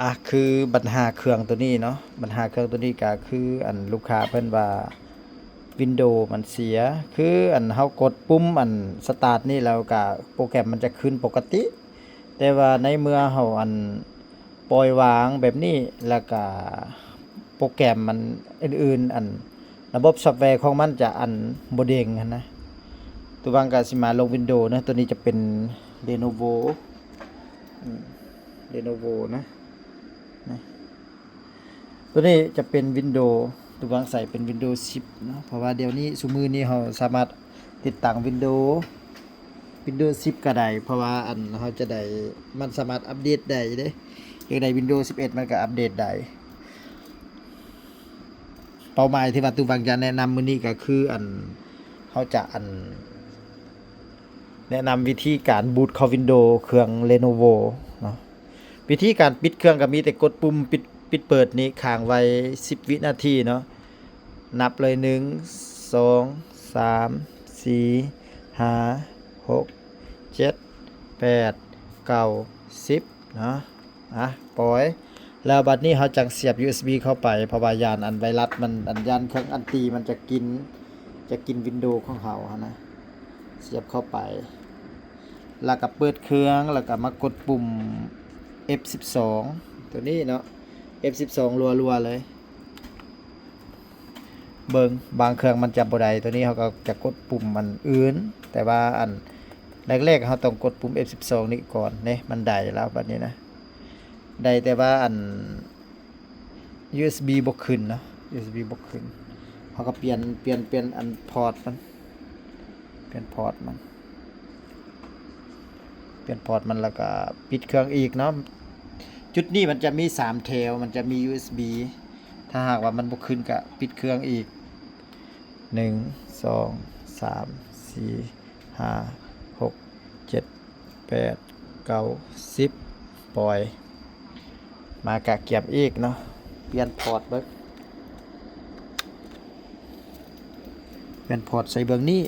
ອ່ະ ຄືບັນຫາເຄື່ອງໂຕນີ້ເນາະ, ບັນຫາເຄື່ອງໂຕນີ້ກະຄື ອັນ ລູກຄ້າເພິ່ນວ່າ Windows ມັນເສຍ. ຄື ອັນ ເຮົາກົດປຸ່ມ ອັນ Start ນີ້ແລ້ວກະໂປຣແກຣມມັນຈະຂຶ້ນປົກກະຕິ, ແຕ່ວ່າໃນເມື່ອເຮົາ ອັນ ປ່ອຍວາງແບບນີ້ ແລ້ວກະໂປຣແກຣມມັນອື່ນໆ ອັນ ລະບົບຊອບແວຂອງມັນຈະ ອັນ ບໍ່ເດັ່ງຫັ້ນນະ. ຕູວັງກະຊິມາລົງ Windows ເນາະ, ໂຕນີ້ຈະເປັນ Lenovo ອືມ Lenovo ນະ ນະ. ໂຕນີ້ຈະເປັນ Windows, ຕູວັງໃຊ້ເປັນ Windows ສິບເນາະ, ເພາະວ່າດຽວນີ້ ຊຸມື້ນີ້ເຮົາສາມາດຕິດຕັ້ງ Windows Windows ສິບກະໄດ້, ເພາະວ່າ ອັນ ເຮົາຈະໄດ້ ມັນສາມາດອັບເດດໄດ້ເດ້. ຢາກໄດ້ Windows ສິບເອັດ ມັນກະອັບເດດໄດ້. ເປົ້າໝາຍທີ່ວ່າຕູວັງຈະແນະນຳມື້ນີ້ກະຄື ອັນ ເຮົາຈະ ອັນ ແນະນຳວິທີການບູດເຂົ້າ Windows ເຄື່ອງ Lenovo ເນາະ. ວິທີການປິດເຄື່ອງກະມີແຕ່ກົດປຸ່ມປິດ ປິດເປີດນີ້ ຄ້າງໄວ້ສິບວິນາທີເນາະ. ນັບເລີຍ ໜຶ່ງ ສອງ ສາມ ສີ່ ຫ້າ ຫົກ ເຈັດ ແປດ ເກົ້າ ສິບເນາະ. ອ່ະ ປ່ອຍ ແລ້ວບັດນີ້ເຮົາຈັ່ງສຽບ ຢູເອັສບີ ເຂົ້າໄປ, ເພາະວ່າຢ້ານ ອັນ ໄວຣັສມັນ ອັນ ຢ້ານເຄື່ອງ ອັນຕີ ມັນຈະກິນ ຈະກິນ Windows ຂອງເຮົາຫັ້ນນະ. ສຽບເຂົ້າໄປ ແລ້ວກະເປີດເຄື່ອງ ແລ້ວກະມາກົດປຸ່ມ ເອັຟສິບສອງ ໂຕນີ້ເນາະ, ເອັຟສິບສອງ ລັວໆເລີຍ. ເບິ່ງ ບາງເຄື່ອງມັນຈະບໍ່ໄດ້ ໂຕນີ້ເຮົາກະຈະກົດປຸ່ມອັນອື່ນ, ແຕ່ວ່າ ອັນ ແລກໆເຮົາຕ້ອງກົດປຸ່ມ ເອັຟສິບສອງ ນີ້ກ່ອນເດ້. ມັນໄດ້ແລ້ວບັດນີ້ນະ, ໄດ້ ແຕ່ວ່າ ອັນ ຢູເອັສບີ ບໍ່ຂຶ້ນເນາະ, ຢູເອັສບີ ບໍ່ຂຶ້ນ. ເຮົາກະປ່ຽນ ປ່ຽນ ປ່ຽນ ອັນ ພອດມັນ ປ່ຽນພອດມັນ ປ່ຽນພອດມັນ ແລ້ວກະປິດເຄື່ອງອີກເນາະ. ຈຸດນີ້ມັນຈະມີສາມແຖວ, ມັນຈະມີ ຢູເອັສບີ ຖ້າຫາກວ່າມັນບໍ່ຂຶ້ນກະປິດເຄື່ອງອີກ. ໜຶ່ງ ສອງ ສາມ ສີ່ ຫ້າ ຫົກ ເຈັດ ແປດ ເກົ້າ ສິບ ປ່ອຍ. ມາກະກຽມອີກເນາະ, ປ່ຽນພອດເບິ່ງ ປ່ຽນພອດໃສ່ເບື້ອງນີ້,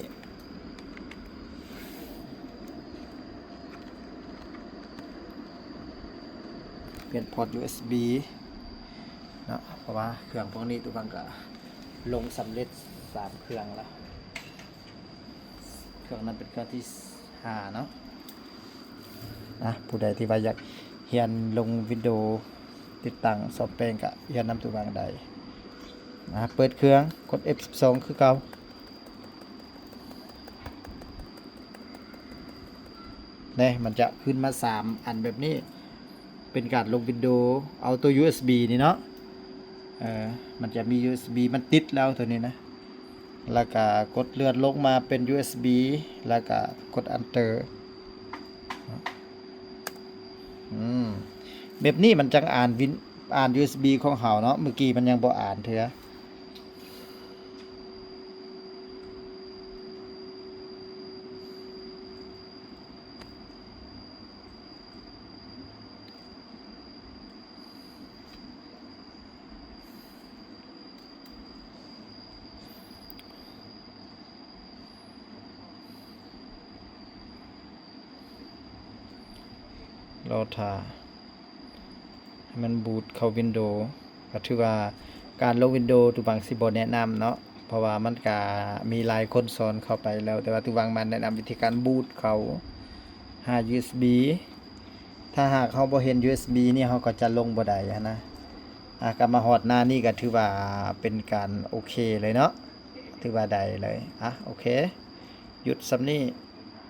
ປ່ຽນພອດ ຢູເອັສບີ ເນາະ, ເພາະວ່າເຄື່ອງພວກນີ້ຕູວັງກະລົງສຳເລັດສາມເຄື່ອງແລ້ວ. ເຄື່ອງນັ້ນເປັນເຄື່ອງທີຫ້າເນາະ. ອ່ະ ຜູ້ໃດທີ່ວ່າຢາກຮຽນລົງ Windows ຕິດຕັ້ງສ້ອມແປງກະຮຽນນຳຕູວັງໄດ້. ອ່ະ ເປີດເຄື່ອງ ກົດ ເອັຟສິບສອງ ຄືເກົ່າ. ແນ່ ມັນຈະຂຶ້ນມາສາມອັນແບບນີ້ ເປັນການລົງ Windows ເອົາໂຕ ຢູເອັສບີ ນີ້ເນາະ. ເອີ ມັນຈະມີ ຢູເອັສບີ ມັນຕິດແລ້ວໂຕນີ້ນະ, ແລ້ວກະກົດເລື່ອນລົງມາເປັນ ຢູເອັສບີ ແລ້ວກະກົດ Enter. ອືມ ແບບນີ້ມັນຈັ່ງອ່ານວິນ ອ່ານ ຢູເອັສບີ ຂອງເຮົາເນາະ, ເມື່ອກີ້ມັນຍັງບໍ່ອ່ານເທື່ອ. ລໍຖ້າໃຫ້ມັນບູດເຂົ້າ Windows. ກະຖືວ່າການລົງ Windows ຕູບັງຊິບໍ່ແນະນຳເນາະ, ເພາະວ່າມັນກະມີຫຼາຍຄົນສອນເຂົ້າໄປແລ້ວ, ແຕ່ວ່າຕູບັງມາແນະນຳວິທີການບູດເຂົ້າຫາ ຢູເອັສບີ. ຖ້າຫາກເຮົາບໍ່ເຫັນ ຢູເອັສບີ ນີ້ ເຮົາກະຈະລົງບໍ່ໄດ້ຫັ້ນນະ. ອາ ກະມາຮອດໜ້ານີ້ກະຖືວ່າເປັນການໂອເຄເລີຍເນາະ, ຖືວ່າໄດ້ເລີຍ. ອາ ໂອເຄ ຢຸດສ່ຳນີ້.